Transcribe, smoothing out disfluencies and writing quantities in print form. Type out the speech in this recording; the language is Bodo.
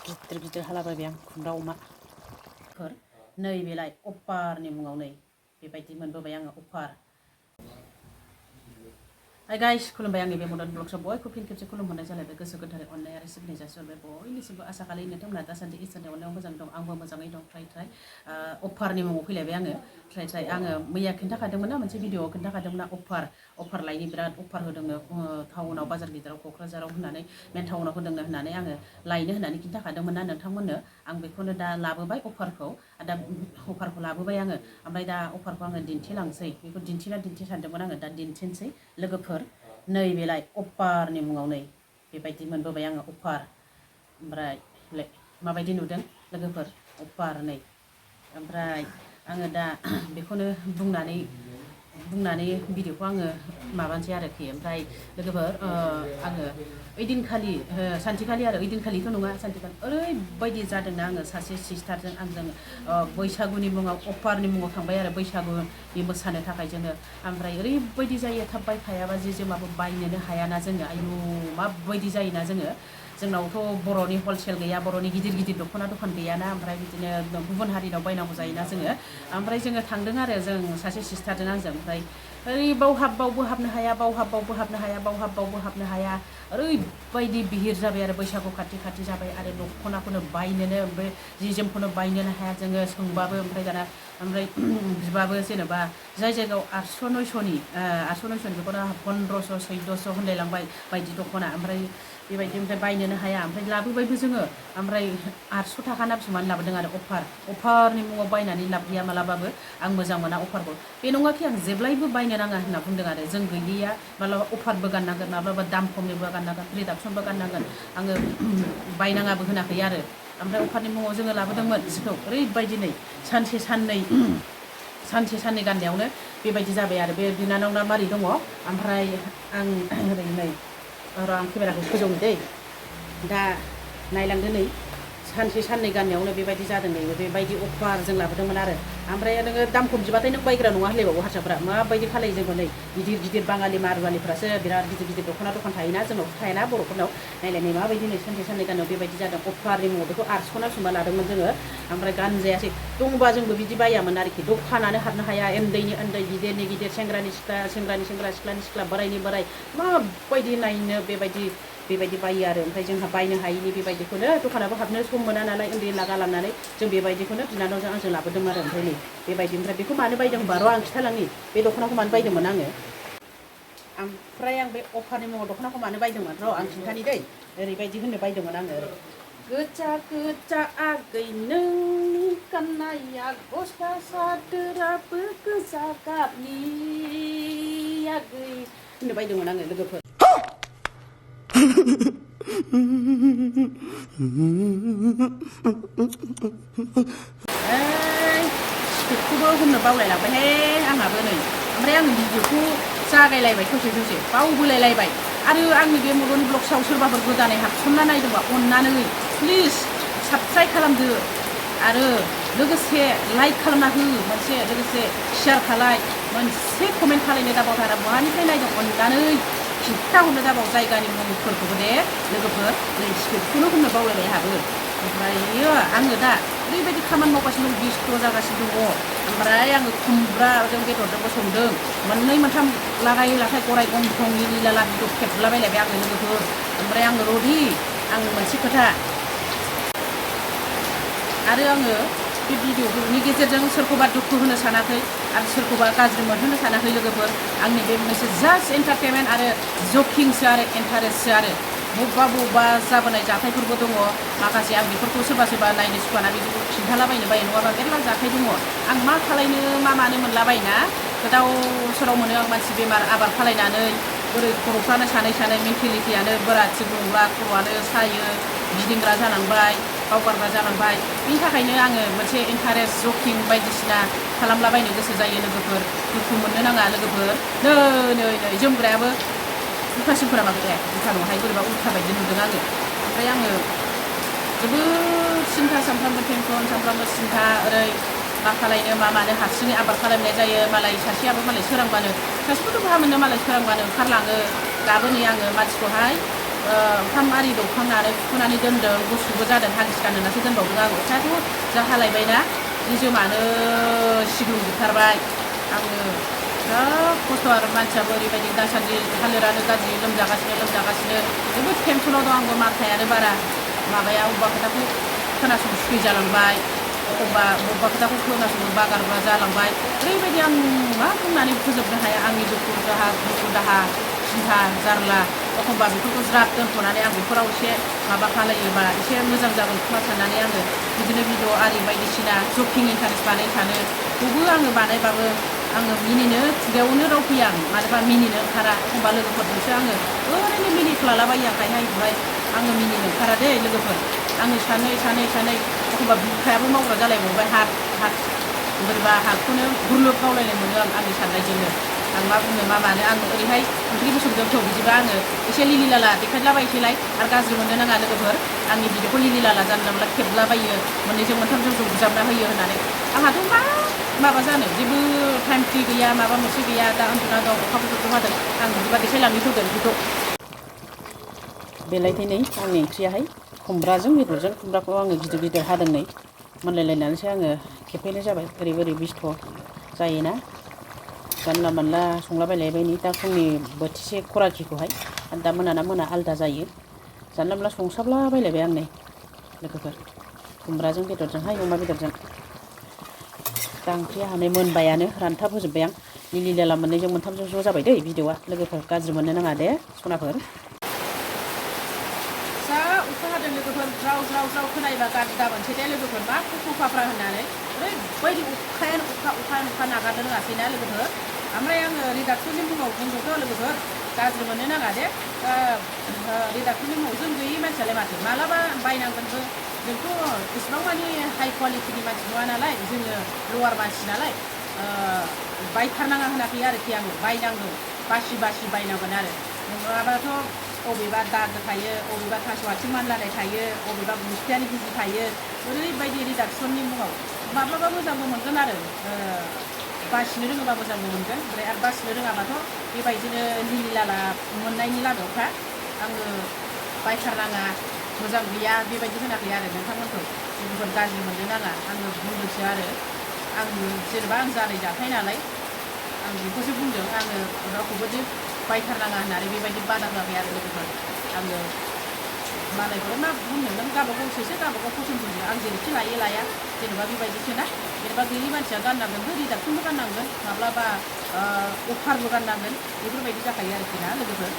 गिदिर गिदिर हालाबायबाय आं खुमब्रा अमाफोर नैबेलाय अपारनि मुङाव नै बेबायदि मोनबोबाय आङो अपार। हाय गाइस खुलुमबाय आंनि बे मदन ब्लग्सआव बयखौबो फिन खेबसे खुलुमहरनाय जालायबाय गोसो गोथारै अननाय आरो सिबिनाय जासिहरबाय बयनिसिमबो आसा खालामो नोंथांमोना दासान्दि इसोरनि अननायाव मोजां दं आंबो मोजाङै दं ट्राय अफारनि मुङाव फैलायबाय आङो ट्राय आङो मैया खिन्थाखादोंमोन ना मोनसे भिडिअआव खिन्थाखादोंमोन ना अफार लायनि बिराद अफार होदोंनो टाउनाव बाजार गिदिराव क'क्राझाराव होननानै मेन टाउनाव होदोंनो होननानै आङो लायनो होननानै खिन्थाखादोंमोन ना नोंथांमोननो आं बेखौनो दा लाबोबाय अफारखौ दा अफारखौ लाबोबाय आङो ओमफ्राय दा अफारखौ आङो दिन्थिलांसै बेखौ दिन्थिना सानदोंमोन आङो दा दिन्थिनोसै लोगोफोर नैबेलाय अपारनि मुङाव नै बेबायदि मोनबोबाय आङो अफार ओमफ्राय माबायदि नुदों लोगोफोर अफार नै ओमफ्राय आङो दा बेखौनो बुंनानै भिडिअखौ आङो माबानोसै आरोखि ओमफ्राय लोगोफोर आङो ओइदिनखालि सानसेखालि आरो ओइदिनखालिथ' नङा सानसेखालि ओरैबायदि जादोंना आङो सासे सिस्टारजों आंजों बैसागुनि मुङाव अफारनि मुङाव थांबाय आरो बैसागुनि मोसानो थाखाय जोङो ओमफ्राय ओरैबायदि जायो थाब बायखायाबा जि जोमाबो बायनोनो हायाना जोङो आयु माबायदि जायोना जोंनावथ' बर'नि हलसेल गैया बर'नि गिदिर गिदिर दख'ना दखान गैयाना ओमफ्राय बिदिनो गुबुन हारिनाव बायनांगौ जायोना जोङो ओमफ्राय जोङो थांदों आरो जों सासे सिस्टारजों आंजों ओमफ्राय ओरै बावहाबबावबो हाबनो हाया बावहाबबावबो हाबनो हाया बावहाबबावबो हाबनो हाया ओरैबायदि बिहिर जाबाय आरो बैसागु खाथि जाबाय आरो दख'नाखौनो बायनोनो ओमफ्राय जि जोमखौनो बायनोनो हाया जोङो सोंबाबो ओमफ्राय दाना ओमफ्राय बिबाबो जेनेबा जाय जायगायाव 800-900 बेखौनो 1500 1400 होनलायलांबाय बायदि दख'ना ओमफ्राय बेबायदि बायनोनो हाया ओमफ्राय लाबोबायबो जोङो ओमफ्राय 800 थाखाना बेसेबां लाबोदों आरो अफारनि मुङाव बायनानै लाब गैया मालाबाबो आं मोजां मोना अफारखौ बे नङाखि आं जेब्लायबो बायनो नाङा होनना बुंदों आरो जों गैयैया माब्लाबा अफारबो गाननांगोन माब्लाबा दाम खमनिबो गाननांगोन रिडाक्सनबो गाननांगोन आङो बायनाङाबो होनाखै आरो ओमफ्राय अफारनि मुङाव जोङो लाबोदोंमोन जिखौ ओरैबायदि नै सानसे साननै गाननायावनो बेबायदि जाबाय आरो बे बिनानावना मारै दङ ओमफ्राय आं ओरै नै र' आं केमेराखौ फोजौनो दै दा नायलांदो नै साननै गाननायावनो बेबायदि जादों नै बेबायदि अफार जों लाबोदोंमोन आरो ओमफ्राय नोङो दाम खम बिबाथाय नों बायग्रा नङा होनलायबावो हारसाफ्रा माबायदि खालायो जोंखौ नै गिदिर बाङालि मारुवालिफ्रासो बिराद गिदिर दख'ना दखान थायोना जोंनावथ' थायाना बर'फोरनाव नायलाय माबायदि नै साननै गाननायाव बेबायदि जादों अफारनि मुङाव बेखौ 800 ना बेसेबां लादोंमोन जोङो ओमफ्राय गानजायासै दंबा जोंबो बिदि बायामोन आरोखि दखानानो हाबनो हाया उन्दैनि उन्दै गिदिरनि गिदिर सेंग्रानि सेंग्रा सिख्लानि सिख्ला बोरायनि बोराय माबायदि नायनो बेबायदि बायो आरो ओमफ्राय जोंहा बायनो हायिनि बेबायदिखौनो दखानाबो हाबनो सम मोना नालाय उन्दै गालांनानै जों बेबायदिखौनो बिनानावजों आंजों लाबोदोंमोन आरो ओमफ्राय नै बेबायदि ओमफ्राय बेखौ मानो बायदों होनबा र' आं खिथालांनि बे दख'नाखौ मानो बायदोंमोन आङो ओमफ्राय आं बे अफारनि मुङाव दख'नाखौ मानो बायदोंमोन र' आं खिन्थानि दै ओरैबायदि होननो बायदोंमोन आङो गोजा आगै नोंनि गाननाया गस्ला सादोराबो गोजा गाबनि आगै होननो बायदोंमोन आङो लोगोफोर स्क्रिप्टखौबो हमनो बावलायलांबायहाय आंहाबो नै ओमफ्राय आङो भिडिअखौ जागायलायबाय ससे बावबोलायलायबाय आरो आंनि बे मदन ब्लग्सआव सोरबाफोर गोदानै हाबसनना नायदोंबा अननानै प्लिज साबस्क्राइब खालामदो आरो लोगोसे लाइक खालामना हो मोनसे लोगोसे शेयार खालाय मोनसे कमेन्ट खालायनो दाबावथारा बहानिफ्राय नायदों अननानै खिन्थाहरनो दाबाव जायगानि मुंफोरखौबो दे लोगोफोर नै स्क्रिप्टखौनो हमनो बावलायबाय आंहाबो ओमफ्रायो आङो दा ओरैबायदि खामानि मावगासिनो दं बेस्थ' जागासिनो दङ ओमफ्राय आङो खुमब्राजों बेदरजोंबो संदों मोननै मोनथाम लागाय लाथाय गराय गंथं लिला भिडिअ खेबलाबायलायबाय आङो लोगोफोर ओमफ्राय आङो रदि आं मोनसे खोथा आरो आङो बे भिडिअफोरनि गेजेरजों सोरखौबा दुखु होनो सानाखै आरो सोरखौबा गाज्रि मोनहोनो सानाखै लोगोफोर आंनि बे मोनसे जास्ट एन्टारटेनमेन्ट आरो जकिंसो आरो इन्टारेस्टसो आरो बबेबा जाबोनाय जाथायफोरबो दङ माखासे आं बेफोरखौ सोरबा नायनो सुखुवाना बेफोरखौ खिन्थालाबायनो बायो नङाबा मेरला जाथाय दङ आं मा खालायनो मा मानो मोनलाबायना गोदाव सोराव मोनो आं मानसि बेमार आबाद खालायनानै बोरै खर'फ्रानो सानै मेन्टेलिटियानो बोराथि बुंब्ला खर'आनो सायो गिदिंग्रा जालांबाय बावगारग्रा जालांबाय बिनि थाखायनो आङो मोनसे इन्टारेस्ट जकिं बायदिसिना खालामलाबायनो गोसो जायो लोगोफोर दुखु मोननो नाङा लोगोफोर नै जोमग्रायाबो उल्थासिनफोरा माबो दे उल्था नङाहाय बोरैबा उल्था बायदि नुदों आङो ओमफ्राय आङो जोबोद सिन्था सानफ्रामबो टेनसन सानफ्रामबो सिन्था ओरै मा खालायनो मा मानो हारसिङै आबाद खालामनाय जायो मालाय सासेयाबो मालाय सोरांबानो सासेखौथ' गाहाम मोनो मालाय सोरांबानो ओंखारलाङो दाबो नै आङो मानसिखौहाय ओंखाम आरि दौखांनानै फुनानै दोनदों गुसुबो जादों हागिस गानहोनासो दोनबावदों आङो अखायाथ' जा हालायबायना निजोमानो सिग्लुंजोबथारबाय आङो बिराद खस्थ' आरो मानसियाबो ओरैबायदि दासान्दि हालोदानो गाज्रि लोमजागासिनो जोबोद टेनसनाव दं आंबो माथायानो बारा माबाया अबेबा खोथाखौ खोनासंनो सुखुयै जालांबाय अबेबा खोथाखौ खोनासंनो बागारग्रा जालांबाय ओरैबायदि आं मा बुंनानै फोजोबनो हाया आंनि दुखु दाहा सिन्था जारला एखमबा बेफोरखौ ज्राब दोनथ'नानै आं बेफोराव एसे माबा खालायोबा एसे मोजां जागोन खोमा साननानै आङो बिदिनो भिडिअ आरि बायदिसिना जकिं इन्टारेस्ट बानायनो थेवबो आङो बानायबाबो आङो मिनिनो खुगायावनो राव फैया आं मानोबा मिनिनो ओंखारा एखमबा लोगोफोरजोंसो आङो ओरैनो मिनिख्लालाबायो आखायहाय बेवहाय आङो मिनिनो ओंखारा दे लोगोफोर आङो सानै एखमबा बिखायाबो मावग्रा जालायबावबाय हात बोरैबा हातखौनो गुरलोब गावलायनाय मोनो आंनि साननायजोंनो आं मा बुंनो मा मानो आं ओरैहाय ओंख्रिबो संदोंथ' बिदिबा आङो एसे लिलि लाला देखायलाबायसैलाय आरो गाज्रि मोननो नाङा लोगोफोर आंनि भिडिअखौ लिलि लाला जानला मोनला खेबलाबायो मोननैजों मोनथामजों बुजाबना होयो होननानै आंहाथ' माबा जानो जेबो टाइम फ्रि गैया माबा मोनसे गैया दा उन्दुना दं अखा बोथोरखौ हादों आं बिदिबा देखायलांनो होदों बेखौ बेलायथै नै आंनि ओंख्रियाहाय खुमब्राजों बेदरजों खुमब्राखौ आङो गिदिर हादों नै मोनलायलायनानैसो आङो खेबफैनाय जाबाय ओरै बिस्थ' जायोना जानला मानला संलाबायलायबाय नै दा फुंनि बोथिसे खराखिखौहाय दा मोना आलदा जायो जानला मानला संसाबलाबायलायबाय आं नै लोगोफोर खुमब्राजों बेदरजोंहाय अमा बेदरजों दा ओंख्रिया हानै मोनबायानो रानथाब होजोब्बाय आं लिलि लाला मोननैजों मोनथामजों ज' जाबाय दै भिडिअआ लोगोफोर गाज्रि मोननो नाङा दे सनाफोर जा अखा हादों लोगोफोर ज्राव खोनायोबा गाज्रि दामोनसै दे लोगोफोर मा खफाफ्रा होननानै ओरैबायदि अखा नागारनो रोङासैना लोगोफोर ओमफ्राय आङो रिडाक्सननि मुङाव बुंदोंथ' लोगोफोर गाज्रि मोननो नाङा दे रिडाक्सननि मुङाव जों गैयि मानसियालाय माथो मालाबा बायनांगोनबो जोंथ' इसिबां मानि हाइ कुवालिटिनि मानसि नङा नालाय जोङो लवार मानसि नालाय बायथारनाङा होनाखै आरोखि आङो बायनांगौ बासि बायनांगोन आरो नङाबाथ' अबेबा दागो थायो अबेबा थास' आथिं मानलानाय थायो अबेबा गुस्थियानि गिजि थायो ओरैबायदि रिडाक्सननि मुङाव माब्लाबा मोजांबो मोनगोन आरो बासिनो रोङोबा मोजांबो मोनगोन ओमफ्राय आरो बासिनो रोङाबाथ' बेबायदिनो लिलि लाला मोननायनि लामायावखा आङो बायथारनाङा मोजां गैया बेबायदि होनाखै आरो नोंथांमोनखौ गुबुन गाज्रि मोननो नाङा आङो बुंदोंसो आरो आं जेनेबा आं जानाय जाथाय नालाय आं बेखौसो बुंदों आङो रावखौबो बायथारनाङा होननानै बेबायदि बादा होआखै आरो लोगोफोर आङो मालायखौ मा बुंनो नों गावबागावसोसो गावबागाव फसन्थ'सो आं जेरैखि लाया जेनेबा बेबायदिसोना जेनेबा गैयि मानसिया गाननांगोन रिडाक्सनबो गाननांगोन माब्लाबा अफारबो गाननांगोन बेफोरबायदि जाखायो आरोखि ना लोगोफोर